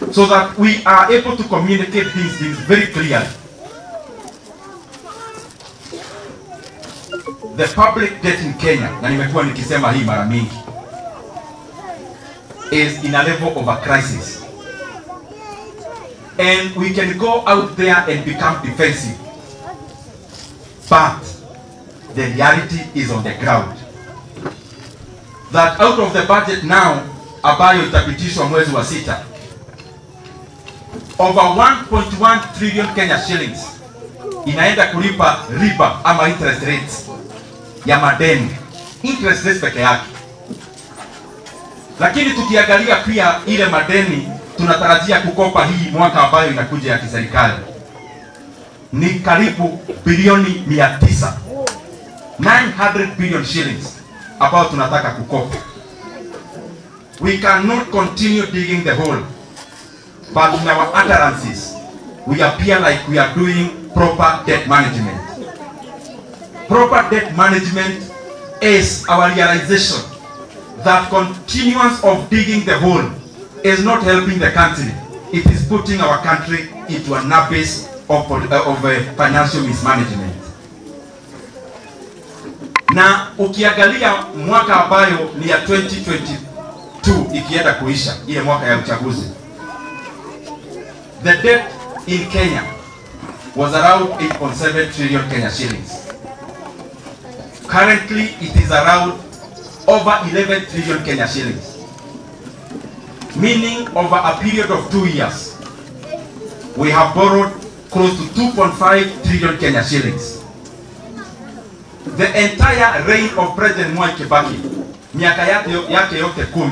So that we are able to communicate these things very clearly. The public debt in Kenya, na nimekuwa nikisema hii mara mingi, is in a level of a crisis. And we can go out there and become defensive. But the reality is on the ground. That out of the budget now, ambayo itapitishwa mwezi wa 6, over 1.1 trillion Kenya shillings inaenda kulipa riba ama interest rates ya madeni, interest rates peke yake. Lakini tukiangalia pia ile madeni tunatarajia kukopa hii mwaka ambayo inakuja ya kiserikali ni karibu bilioni 900, 900 billion shillings ambayo tunataka kukopa. We cannot continue digging the hole, but in our utterances we appear like we are doing proper debt management. Proper debt management is our realization that continuance of digging the hole is not helping the country. It is putting our country into an abyss of financial mismanagement. Na ukiangalia mwaka ambayo ni ya 2022 ikienda kuisha, ile mwaka ya uchaguzi, the debt in Kenya was around 8.7 trillion Kenya shillings. Currently, it is around over 11 trillion Kenya shillings. Meaning, over a period of 2 years, we have borrowed close to 2.5 trillion Kenya shillings. The entire reign of President Mwai Kibaki, miaka yake yote 10,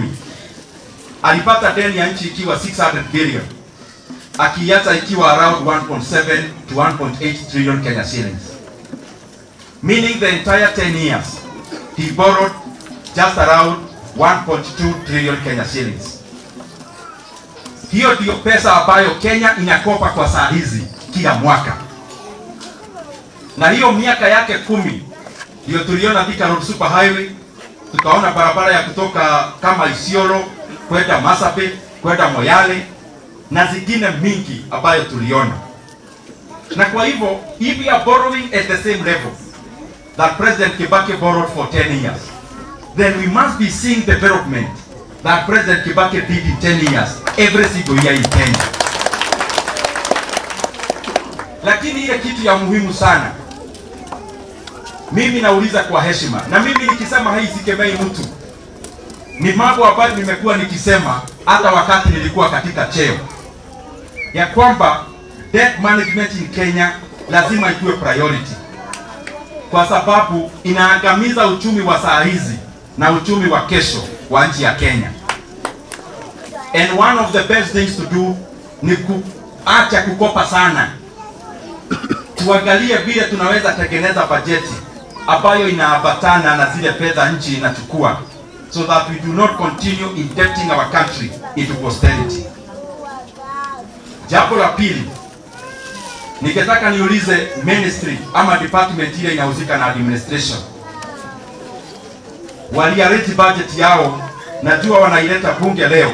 alipata deni ya nchi ikiwa 600 billion, akiacha ikiwa around 1.7 to 1.8 trillion Kenya shillings. Meaning the entire 10 years, he borrowed just around 1.2 trillion Kenya shillings. Hiyo ndiyo pesa ambayo Kenya inakopa kwa saa hizi kila mwaka. Na hiyo miaka yake 10 ndio tuliona Thika Road Super Highway, tukaona barabara ya kutoka kama Isiolo kwenda Marsabit, kwenda Moyale na zingine mingi ambayo tuliona. Na kwa hivyo, if we are borrowing at the same level that President Kibaki borrowed for 10 years, then we must be seeing development that President Kibaki did in 10 years, every single year in Kenya. Lakini ile kitu ya muhimu sana, mimi nauliza kwa heshima, na mimi nikisema hii sikemei mtu, ni mambo ambayo nimekuwa nikisema hata wakati nilikuwa katika cheo, ya kwamba debt management in Kenya lazima ikuwe priority, kwa sababu inaangamiza uchumi wa saa hizi na uchumi wa kesho wa nchi ya Kenya. And one of the best things to do ni kuacha kukopa sana. Tuangalie vile tunaweza tengeneza bajeti ambayo inaambatana na zile fedha nchi inachukua, so that we do not continue indebting our country into posterity. Jambo la pili, ningetaka niulize ministry ama department ile inahusika na administration. Waliarrange budget yao, najua wanaileta bunge leo,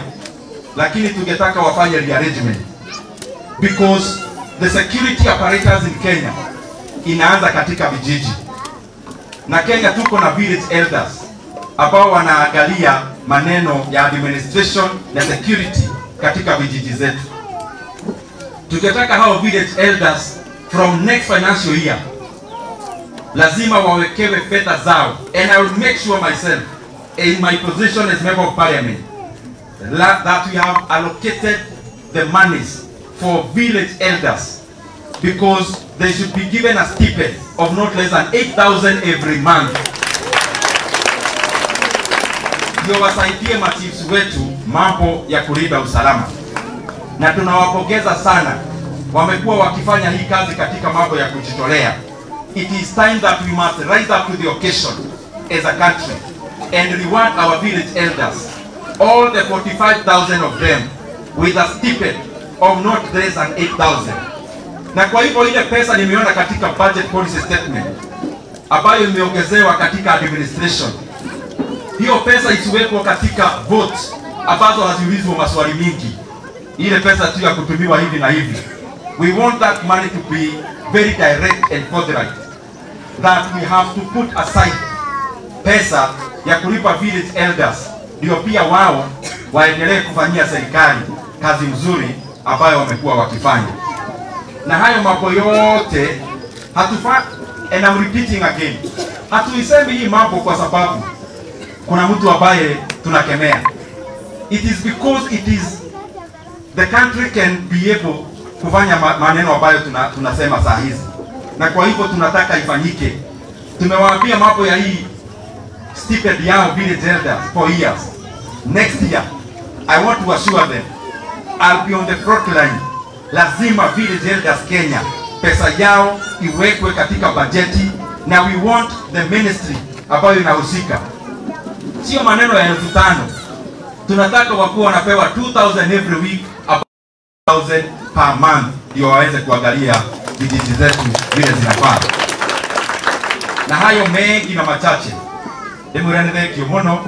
lakini tungetaka wafanye rearrangement, because the security apparatus in Kenya inaanza katika vijiji. Na Kenya tuko na village elders ambao wanaangalia maneno ya administration na security katika vijiji zetu. Tungetaka hao village elders from next financial year lazima wawekewe fedha zao, and I will make sure myself in my position as member of parliament that we have allocated the monies for village elders, because they should be given a stipend of not less than 8,000 every month. Ndio wasaidie machiefs wetu mambo ya kulinda usalama. Na tunawapongeza sana, wamekuwa wakifanya hii kazi katika mambo ya kujitolea. It is time that we must rise up to the occasion as a country and reward our village elders, all the 45,000 of them, with a stipend of not less than 8,000. Na kwa hivyo ile pesa nimeona katika budget policy statement ambayo imeongezewa katika administration, hiyo pesa isiwekwe katika vote ambazo haziulizwi maswali mingi. Ile pesa tu ya kutumiwa hivi na hivi. We want that money to be very direct and forthright. That we have to put aside pesa ya kulipa village elders, ndio pia wao waendelee kufanyia serikali kazi mzuri ambayo wamekuwa wakifanya. Na hayo mambo yote hatufa, and I'm repeating again, hatuisemi hii mambo kwa sababu kuna mtu ambaye tunakemea. It is because it is the country can be able kufanya maneno ambayo tunasema saa hizi, na kwa hivyo tunataka ifanyike. Tumewaambia mambo ya hii stipend yao village elders for years. Next year, I want to assure them, I'll be on the front line. Lazima village elders Kenya pesa yao iwekwe katika bajeti, na we want the ministry ambayo inahusika. Sio maneno ya 5,000. Tunataka wakuwa wanapewa 2,000 every week, 1,000 per month, ndio waweze kuangalia vijiji zetu vile zinafaa. Na hayo mengi na machache, ndimwirane thengio muno.